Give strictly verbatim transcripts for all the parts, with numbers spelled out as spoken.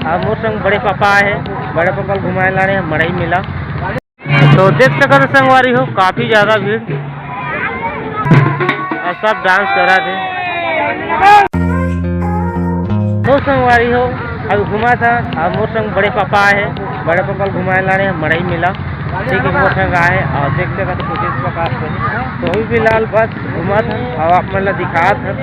अउ मोर संग बड़े पापा आए हे, बड़े पापा ल घुमाए ला रहे हैं मड़ई मेला। तो देख सकत हो संगवारी हो, काफी ज्यादा भीड़ अउ सब डांस करत हे। तो संगवारी हो, अभी घुमा था, अब मोर संग बड़े पापा आए हैं, बड़े पापा ल घुमाए ला रहे हैं मड़ई मेला। ठीक है, मोर संग आए हैं अउ देख सकत हो कुछ इस प्रकार से। तो अभी फिलहाल बस घुमा था अउ आप मन ला दिखात हे।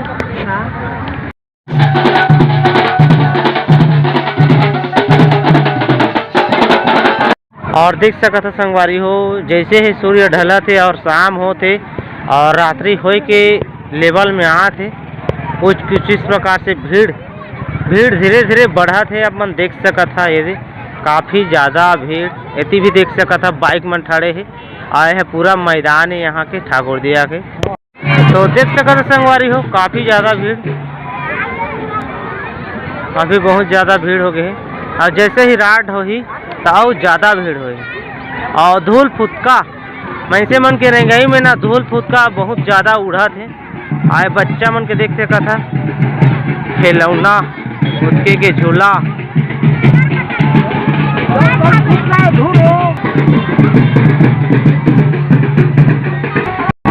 अउ देख सकत हो संगवारी हो, जैसे ही सूर्य ढलत हे अउ शाम होत हे अउ रात्रि होए के लेवल में आत हे, कुछ कुछ इस प्रकार से भीड़ भीड़ धीरे धीरे बढ़त हे। आप मन देख सकत हा, ये काफी ज्यादा भीड़। एती भी देख सकत हा, बाइक मन ठड़े हे, अउ ये पूरा मैदान हे यहाँ के ठाकुरदिया के। तो देख सकत हो संगवारी हो, काफी ज्यादा भीड़, अभी बहुत ज्यादा भीड़ हो गए हे। अउ जैसे ही रात होही, तो अउ ज्यादा भीड़ होही। अउ धूल फुतका, मइनसे मन के रेंगई में ना धूल फुतका बहुत ज्यादा उड़त हे। अउ बच्चा मन के देख सकत हा, खिलौना, फुतके के झूला।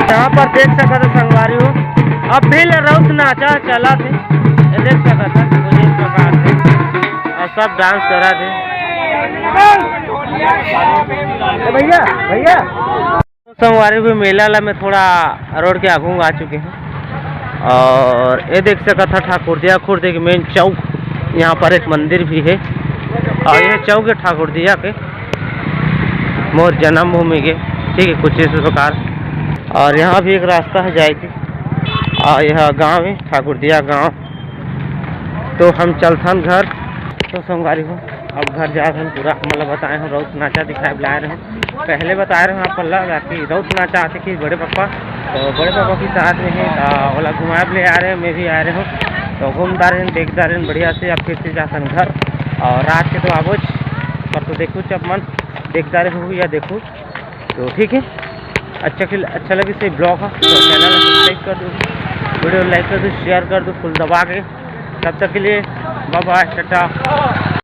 यहाँ पर देख सकत हो संगवारी हो, अब भी ले रउत नाचा चलत हे। ये देख सकत हो, कुछ इस प्रकार से अउ सब डांस करत हे। भैया, भैया। संगवारी हो, मेला ला में थोड़ा रोड के आगू आ चुके हैं। अउ ये देख सकत हा ठाकुरदिया खुर्द एक मेन चौक, यहाँ पर एक मंदिर भी हे अउ ये चौक हे ठाकुरदिया के, मोर जन्मभूमि के। ठीक है, कुछ इस प्रकार। अउ यहाँ भी एक रास्ता हे जाए के अउ यह गाँव हे ठाकुरदिया गाँव। तो हम चलथन घर। तो संगवारी हो, अब घर जात हन, पूरा हमन ला बताए हो, रउत नाचा दिखाए ला आए रहे हो। पहले बताए रहे हो आप मन ला कि रउत नाचा आथे कि बड़े पापा, तो बड़े पापा के साथ में हे, त ओला घुमाए ले आए रहे हो, मैं भी आए रहे हो। तो घूमता रहे, देखता रहे बढ़िया से। अब फिर से जाथन घर अउ रात के तो आबोच, पर तो देखू आप मन, देखता रहे हो या देखू। तो ठीक है, अच्छा के, अच्छा लगे से ब्लॉग है तो चैनल सब्सक्राइब कर दो, वीडियो लाइक कर दो, शेयर कर दो फुल दबा के। तब तक के लिए बाय बाय, टाटा।